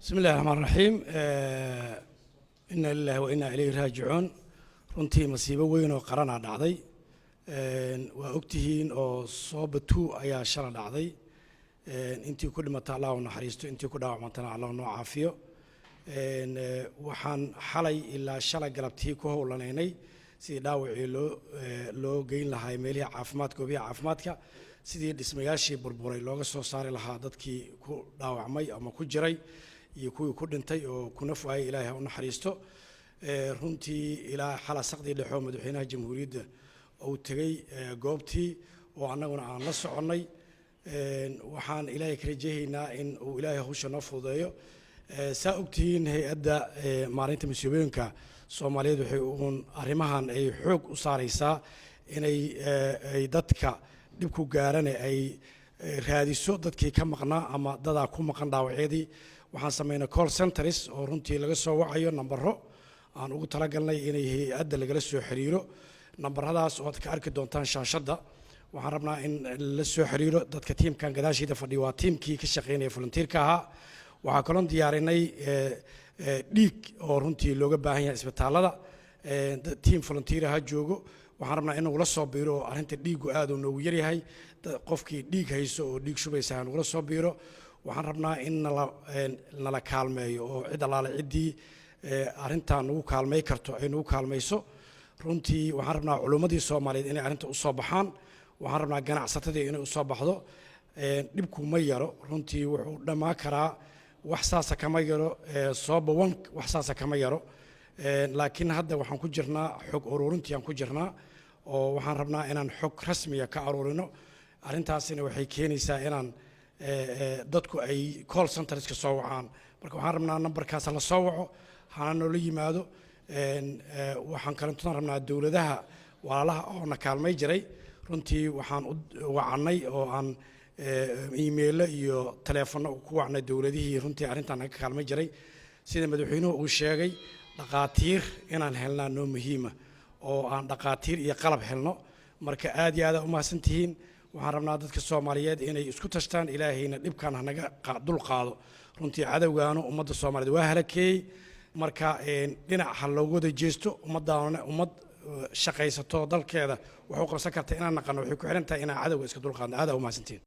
بسم الله الرحمن الرحيم. إنا لله وإنا إليه راجعون. Runtii masiibo weyn oo qaranaa dhacday. Waa ogtihiin oo Soobe 2 ayaa shala dhacday. Intii ku dhimata Allah u naxariisto, intii ku dhaawacmantana Allah noo caafiyo. Waxaan xalay ilaa shalay galabtii ku howlanaynay sidii dhaawacii loo geyn lahaa meelihii caafimaadka, goobihi caafimaadka, sidii dhismayaashii burburay looga soo saari lahaa dadkii ku dhaawacmay ama ku jiray iyo kuwii ku dhintay oo kuna fuayay. Ilaahay ha u naxariisto. Runtii ilaa xala saqdii dhexoo madaxweynaha jamhuuriyadda uu tegey goobtii oo annaguna aan la soconnay. Waxaan Ilaahay ka rajeehaynaa in uu Ilaahay hawsha noo fududeeyo. Saa ogtihiin, Hay-adda Maareynta Masiibooyinka Soomaaliyeed waxay uun arrimahan ay xoog u saaraysaa inay ay dadka dhibku gaarane ay raadiso dadkii ka maqnaa ama dadaa ku maqan dhaawacyadii. Waxaan sameynay call centers oo runtii laga soo wacayo nambaro aan ugu talagalnay inay hay-adda lagala soo xiriiro. Nambaradaas oo aad ka arki doontaan shaashadda. Waxaan rabnaa in la soo xiriiro dadka. Tiimkan gadaashiida fadhiya waa tiimkii ka shaqeynaya, volunteerka ahaa. Waxaa kaloon diyaarinay dhiig oo runtii looga baahan yahay isbitaalada. Tiim volunteer ha joogo. Waxaan rabnaa in nagula soo biiro oo arrinta dhiiggu aad uu noogu yaryahay. Qofkii dhiig hayso oo dhiig shubaysa ha nagula soo biiro. Waxaan rabnaa in nala kaalmeeyo oo cid allaale ciddii arrintan nagu kaalmay karto ay nagu kaalmayso. Runtii waxaan rabnaa culummadii Soomaaliyeed inay arrinta usoo baxaan. Waxaan rabnaa ganacsatadii inay usoo baxdo. Dhibku ma yaro runtii, wuxuu dhammaan karaa wax saasa kama yaro Soobe 1, wax saasa kama yaro. Laakiin hadda waxaan ku jirnaa xog ururintii aan ku jirnaa oo waxaan rabnaa inaan xog rasmiya ka aruurino. Arrintaasina waxay keenaysaa inaan dadku ay call centerska soo wacaan. Marka waxaan rabnaa nambarkaas la soo waco, hana noola yimaado. Waxaan kalintoon rabnaa dowladaha walaalaha oo na kaalmay jiray. Runtii waxaan u wacannay oo aan emailo iyo taleefanno ku wacnay dowladihii runtii arrintan naga kaalmay jiray. Sida madaxweynuhu uu sheegay, dhaqaatiir inaan helnaa noo muhiima oo aan dhaqaatiir iyo qalab helno. Marka aad iyo aad u mahadsan tihiin. Waxaan rabnaa dadka Soomaaliyeed inay isku tashtaan. Ilaahayna dhibkan hanaga dul qaado. Runtii cadowgaanu ummadda Soomaaliyeed waa halakeeyey. Marka dhinac ha loogu wada jeesto ummaddaana. Ummad shaqaysato, dalkeeda wax u qabsan karta inaan naqano waxay ku xiran tahay inaan cadowga iska dulqaadno. Aad aa u mahadsantihiin.